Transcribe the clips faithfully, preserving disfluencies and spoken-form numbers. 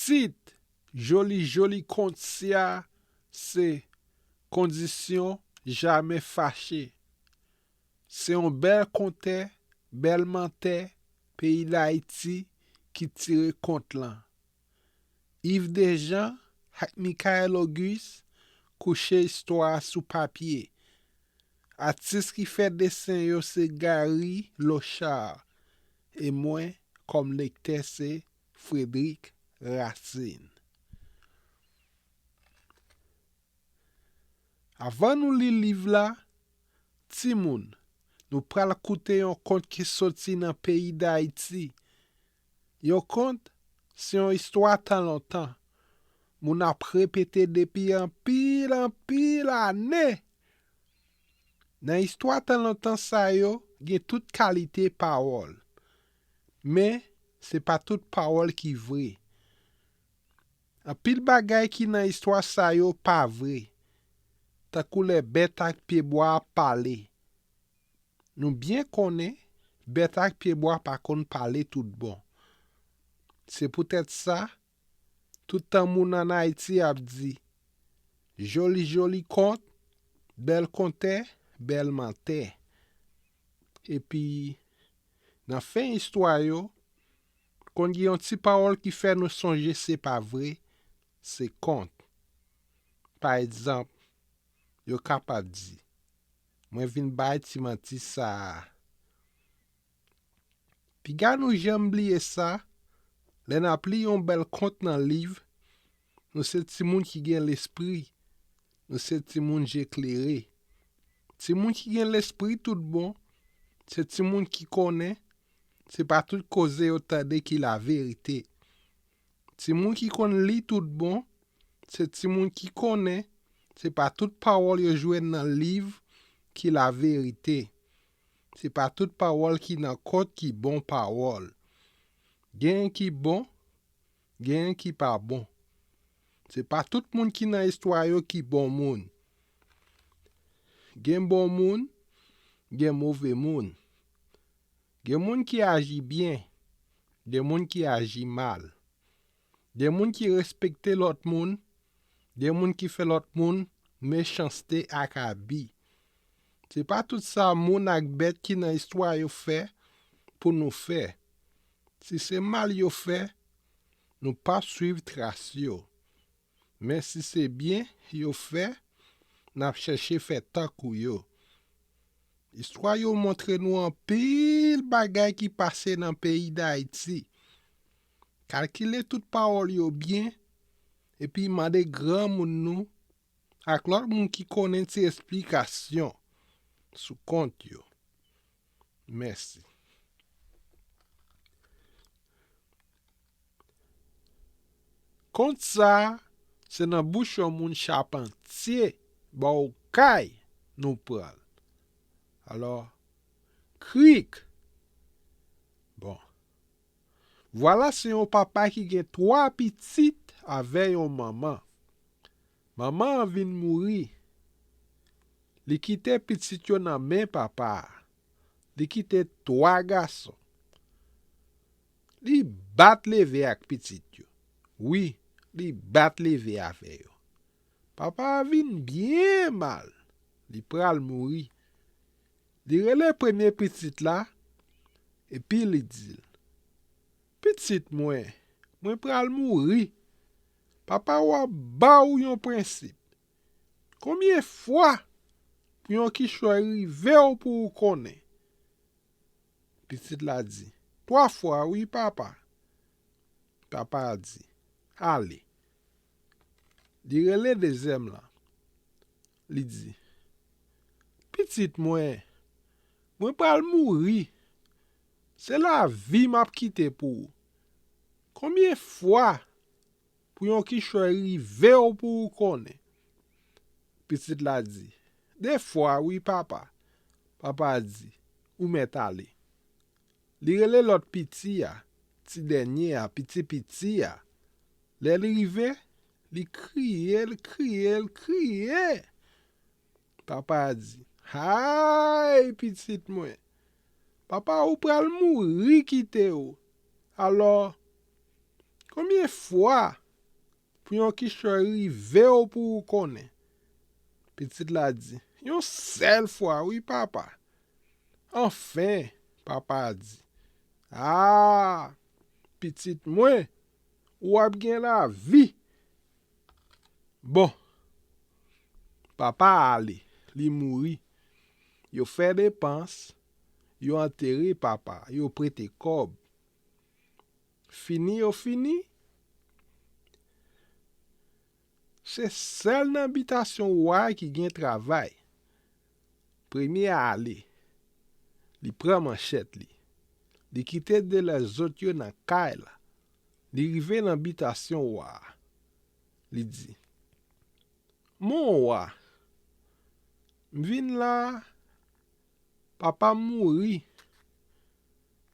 Tit joli joli kont sya se Kondisyon jamè fache. Se yon bèl kontè, bèl mantè peyi Dayiti ki tire kont lan. Yves Dejean ak Michael Auguste kouche istwa a sou papye. Atis ki fè desen yo se Gary Lochard e mwen kòm lektè se Frederic Racine. Avan nou li liv la, timoun, nou pral koute yon kont ki soti nan peyi Dayiti. Yon kont se yon istwa tan lontan. Moun ap repete depi anpil, anpil ane. Nan istwa tan lontan sa yo, gen tout kalite pawòl. Men, se pa tout pawòl ki vre. Anpil bagay ki nan istwa sa yo pa vre, tankou lè bèt ak pyebwa ap pale. Nou byen konnen bèt ak pyebwa pa konn pale tout bon. Se poutèt sa, tout tan moun ann Ayiti ap di, joli joli kont, bèl kontè, bèl mantè. Epi, nan fen istwa yo, konn gen yon ti pawòl ki fè nou sonje se pa vre, se kont. Pa egzanp, yo kapab di, mwen vin bay ti manti sa a. Piga nou janm bliye sa, lè n ap li yon bèl kont nan liv, nou se timoun ki gen lespri, nou se timoun je klere. Timoun ki gen lespri tout bon, se timoun ki konnen se pa tout koze yo tande ki laverite. Timoun ki konn li tout bon, se timoun ki konnen se pa tout pawòl yo jwenn nan liv ki laverite. Se pa tout pawòl ki nan kont ki bon pawòl. Genyen ki bon, genyen ki pa bon. Se pa tout moun ki nan istwa yo ki bon moun. Gen bon moun, gen move moun. Gen moun ki aji byen, gen moun ki aji mal. Gen moun ki respekte lòt moun, gen moun ki fè lòt moun mechanste ak abi. Se pa tout sa moun ak bèt ki nan istwa yo fè pou nou fè. Si se mal yo fè, nou p ap swiv tras yo. Men si se byen yo fè, n ap chèche fè tankou yo. Istwa yo montre nou anpil bagay ki pase nan peyi Dayiti. Kalkile tout pawòl yo byen, epi mande granmoun nou ak lòt moun ki konnen ti esplikasyon sou kont yo. Mèsi. Kont sa a, se nan bouch yon moun chapantye bò kay nou pran l. Alò, krik. Bon. Vwala se yon papa ki gen twa pitit avè yon manman. Manman an vin mouri. Li kite pitit yo nan men papa a. Li kite twa gason. Li bat leve ak pitit yo. Wi, li bat leve avè yo. Papa a vin byen mal. Li pral mouri. Li rele premye pitit la, epi li di l, pitit mwen, mwen pral mouri. Papa w ap ba w yon prensip. Konbyen fwa pou yon kichòy rive w pou w konnen? Pitit la di, twa fwa wi, papa. Papa a di, ale. Li rele dezyèm lan. Li di, pitit mwen, mwen pral mouri. Se lavi m ap kite pou ou. Konbyen fwa pou yon kichòy rive w pou ou konnen? Pitit la di, de fwa wi, papa. Papa a di, ou mèt ale. Li rele lòt piti a, ti dènye a, piti piti a. Lè l rive, li kriye, l kriye, l kriye. Papa a di, ay, pitit mwen, papa ou pral mouri kite w. Alò, Konbyen fwa pou yon kichòy rive w pou ou konnen? Pitit la di, yon sèl fwa, wi, papa. Anfen, papa a di, a, pitit mwen, ou ap gen lavi. Bon, papa a ale, li mouri. Yo fè depans, yo antere papa, yo prete kòb. Fini yo fini, se sèl nan bitasyon wa a ki gen travay. Premye a ale, li pran manchèt li. Li kite de lèzòt yo nan kay la. Li rive nan bitasyon wa a. Li di, mon wa, m vin la a, papa m mouri.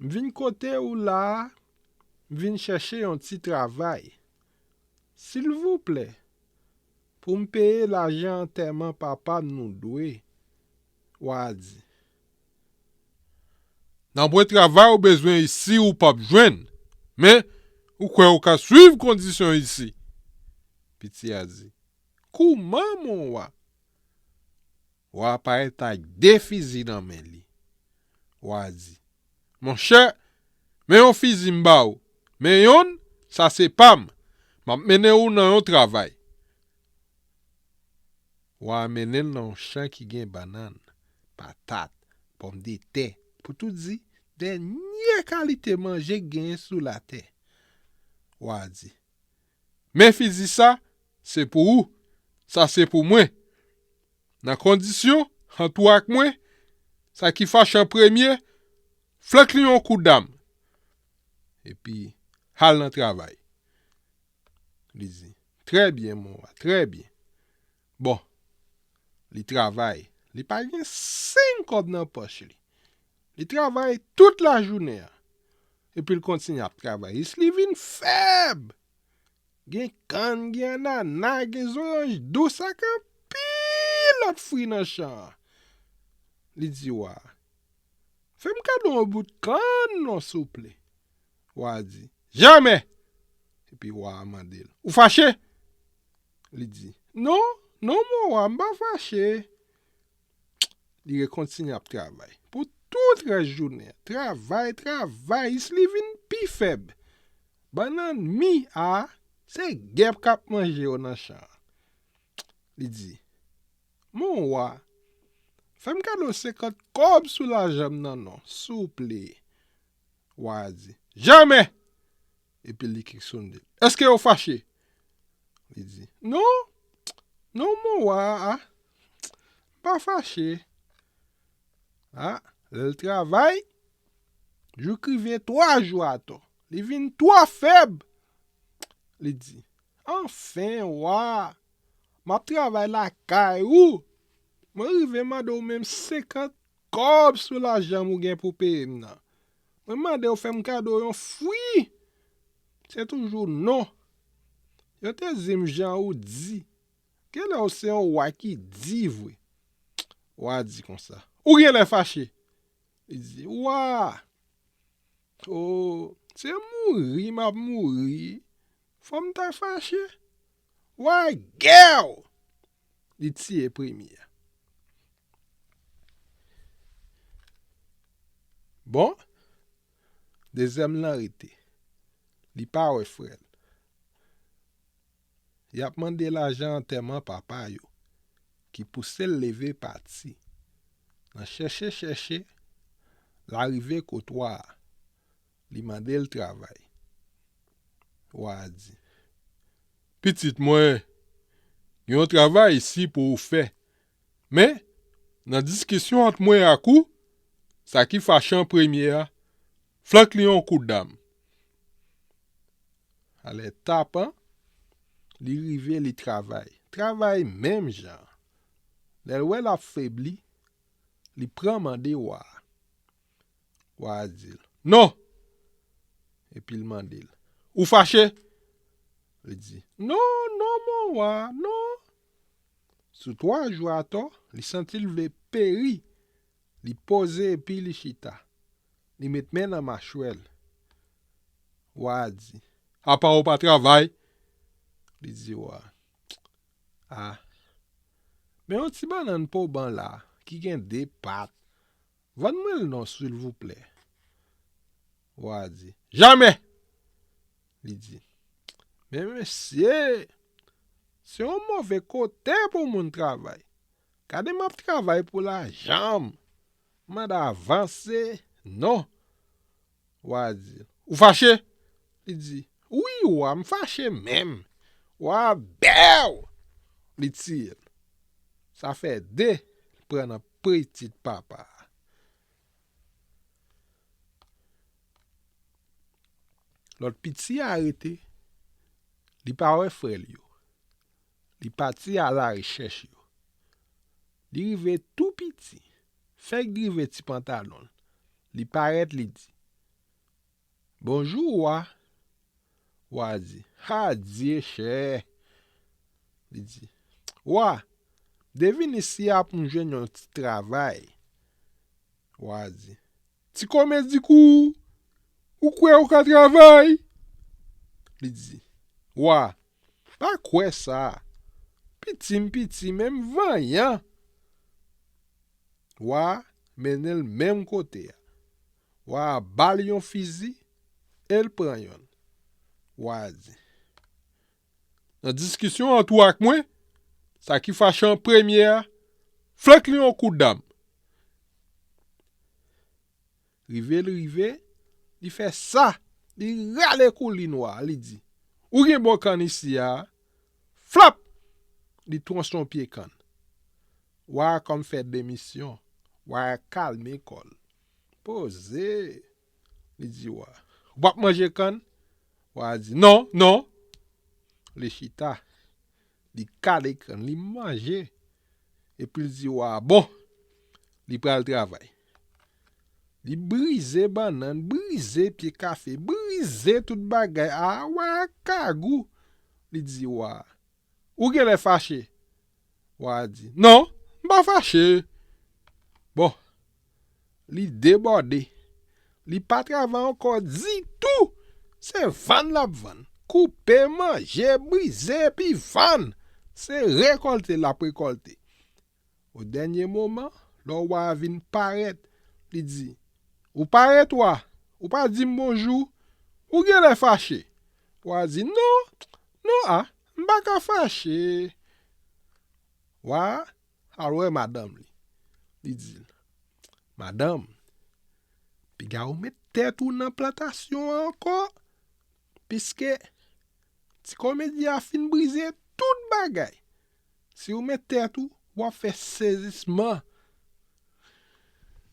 M vin kote ou la a, m vin chèche yon ti travay. Silvouplè, pou m peye lajan antèman papa m nou dwe, wa a di. Nanpwen travay ou bezwen isi ou p ap jwenn, men ou kwè ou ka swiv kondisyon isi? Piti a di, kouman, mon wa? Wa a parèt ak de fizi nan men li. Wa a di, monchè, men yon fizi m ba ou, men yonn, sa se pa m, m ap mennen ou nan yon travay. Wa a mennen l nan yon chan ki gen bannann, patat, pòmdetè, pou tout di, dènye kalite manje k genyen sou latè. Wa a di, men fizi sa, se pou ou, sa se pou mwen. Nan kondisyon, ant ou ak mwen, sa ki fache an premye, flank li yon kout dam. Epi, al nan travay. Li di, trè byen, mon wa, trè byen. Bon, li travay. Li pa gen senk kòb nan pòch li. Li travay tout lajounen an. Epi l kontinye ap travay. Jis li vin fèb. Gen kann, gen anana, gen zoranj dous ak anpil lòt fwi nan chan an. Li di wa a, fè m kado yon bout kann non, souple. Wa a di, jamè! Epi wa a mande l, ou fache? Li di, non, non, mon wa, m pa fache. Li rekontinye ap travay. Pou tout rès jounen an, travay, travay, jis li vin pi fèb. Bannann mi a, se gèp k ap manje yo nan chan an. Li di, mon wa, fè m kado senkant kòb sou lajan m nan non, souple. Wa a di, jamè! Epi li kesyone l, èske w fache? Li di, non, non, mon wa a, m pa fache. A, lè l travay, jouk rive twa jou atò, li vin twò fèb. Li di, anfen, wa, m ap travay lakay ou, mwen rive mande w menm senkant kòb sou lajan m ou gen pou peye m nan. Mwen mande w fè m kado yon fwi. Se toujou non. Yo te di m jan ou di. Genlè w se yon wa ki di vre. Wa di konsa, ou genlè fache. Li di, wa, o, se mouri m ap mouri. Fò m ta fache. Wa gèw! Li tiye premye a. Bon, dezyèm lan rete. Li pa wè frè l. Y ap mande lajan antèman papa yo, ki pouse l leve pati. Nan chèche, chèche, l arive kot wa a. Li mande l travay. Wa a di, pitit mwen, gen yon travay isi pou ou fè. Men, nan diskisyon ant mwen ak ou, sa ki fache an premye a, flank li yon kout dam. Alè tapan, li rive, li travay. Travay menm jan. Lè l wè l ap febli, li pran mande wa a. Wa a di l, non! Epi l mande l, ou fache? Li di, non, non, mon wa, non. Sou twa jou atò, li santi l vle peri. Li poze epi li chita. Li met men nan machwè l. Wa a di, apa w pa travay?" Li di wa, "A, men yon ti bannann poban la, ki gen de pat, vann mwen l non, silvouplè." Wa a di, "Jamè!" Li di, "Men mesye, se yon move kote pou moun travay. Gade m ap travay pou lajan m. M mande avanse, non." Wa a di, "Ou fache?" Li di, "Wi, wa, m fache menm." Wa a bèw! Li tiye l. Sa fè de, li pran nan pitit papa a. Lòt piti a rete, li pa wè frè l yo. Li pati alarechèch yo. Li rive tou piti, fèk drive ti pantalon l. Li parèt, li di, "Bonjou, wa." Wa a di, "Adye, chè." Li di, "Wa, m te vin isi a pou m jwenn yon ti travay." Wa a di, "Ti komedi kou, ou kwè ou ka travay?" Li di, "Wa, pa kwè sa. Piti m piti, men m vanyan." Wa a mennen l menm kote a. Wa a ba l yon fizi e l pran yonn. Wa a di, "Nan diskisyon ant ou ak mwen, sa ki fache an premye a, flank li yon kout dam." Rive l rive, li fè sa, li rale koulin wa a, li di, "Ou gen bon kann isi a?" Flap! Li twonse yon pye kann. Wa a kòm fè demisyon, wa a kalme kò l. Poze, li di wa a, "Ou p ap manje kann?" Wa a di, "Non, non." Li chita, li kale kann, li manje. Epi l di wa a, "Bon," li pral travay. Li brize bannann, brize pye kafe, brize tout bagay. A, wa a kagou. Li di wa a, "Ou genlè fache." Wa a di, "Non, m pa fache." Bon, li debòde. Li pa travay ankò ditou. Se vann l ap vann. Koupe, manje, brize, epi vann. Se rekòlte l ap rekòlte. O dènye moman, lè wa a vin parèt, li di, "Ou parèt, wa? Ou pa di m bonjou? Ou genlè fache?" Wa a di, "Non, non, a, m pa ka fache." Wa a al wè madanm li. Li di l, "Madanm, piga ou met tèt ou nan plantasyon an ankò, piske ti komedi a fin brize tout bagay. Si ou met tèt ou, w ap fè sezisman."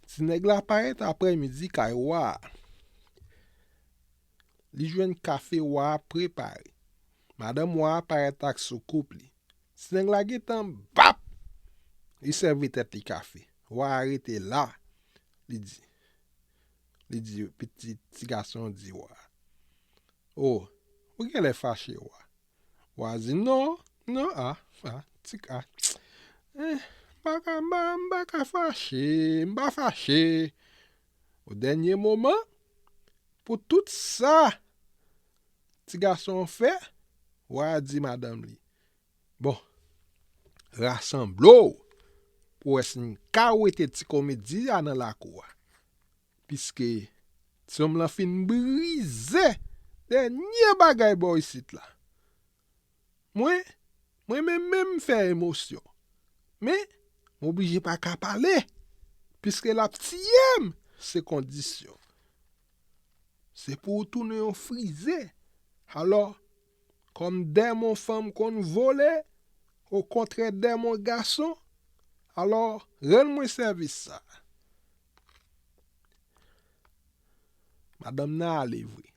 Ti nèg la parèt aprèmidi kay wa a. Li jwenn kafe wa a prepare. Madanm wa a parèt ak soukoup li. Ti nèg la gentan bap! Li sèvi tèt li kafe. Wa a rete la. Li di, li di, pitit ti gason di wa a, "O, ou genlè fache, wa." Wa a di, "Non, non, a, a, ti ka, eh, m pa ka, m pa, m pa ka fache, m pa fache." O dènye moman, pou tout sa ti gason an fè, wa a di madanm li, "Bon, rasanble w pou wè si n ka wete ti komedi a nan lakou a. Piske ti nonm lan fin brize dènye bagay bò isit la. Mwen, mwen menm menm m fè emosyon. Men, m oblije pa ka pale, piske l ap tiye m, se kondisyon. Se pou w tounen yon frize. Alò, kòm dèmon fanm konn vole, okontrè dèmon gason, alò, rann mwen sèvis sa." Madanm nan ale vre.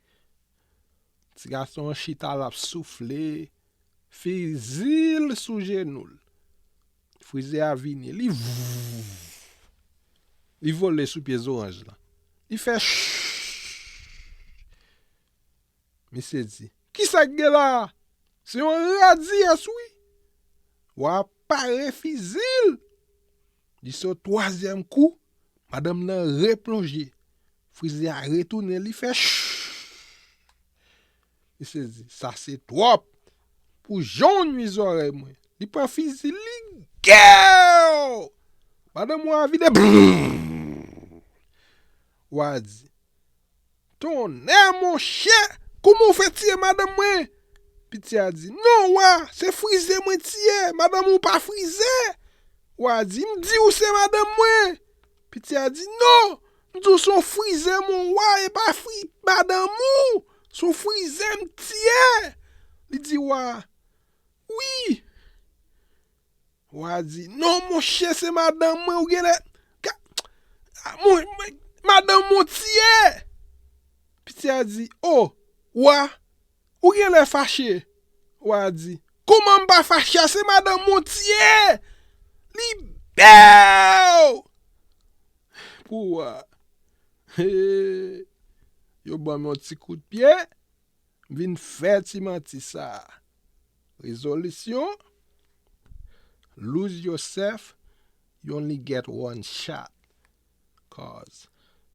Ti gason an chita, l ap soufle, fizi l sou jenou l. Frize a vini, li vouv, li vole sou pye zoranj lan. Li fè ch. Misye di, "Kisa k gen la a? Se yon radiyès, wi." Wa a pare fizi l. Li se yon twazyèm kou, madanm nan replonje. Frize a retounen, li fè ch. Li sezi, sa se twòp. Pou jan w nwi zòrèy mwen. Li pran fizi, li gèw! Madanm ou a vide. Brrr! Wa di, tonnè monchè, kouman w fè tiye madanm mwen? Piti a di, non, wa, se frize mwen tiye, madanm ou pa frize. Wa di, m di w se madanm mwen. Piti a di, non, m di w se yon frize, mon wa, e pa fri madanm ou. Se yon frize m tiye. Li di, wa, wi. Wa di, non, monchè, se madanm mwen, ou genlè ka, mon, mon, madanm ou tiye. Piti a di, o, wa, ou genlè fache. Wa di, kouman m pa fache a, se madanm ou tiye. Li bèw! Pou wa. He, yo ban m yon ti kout pye, m vin fè ti manti sa. Rezolisyon, lose yourself, you only get one shot. Cause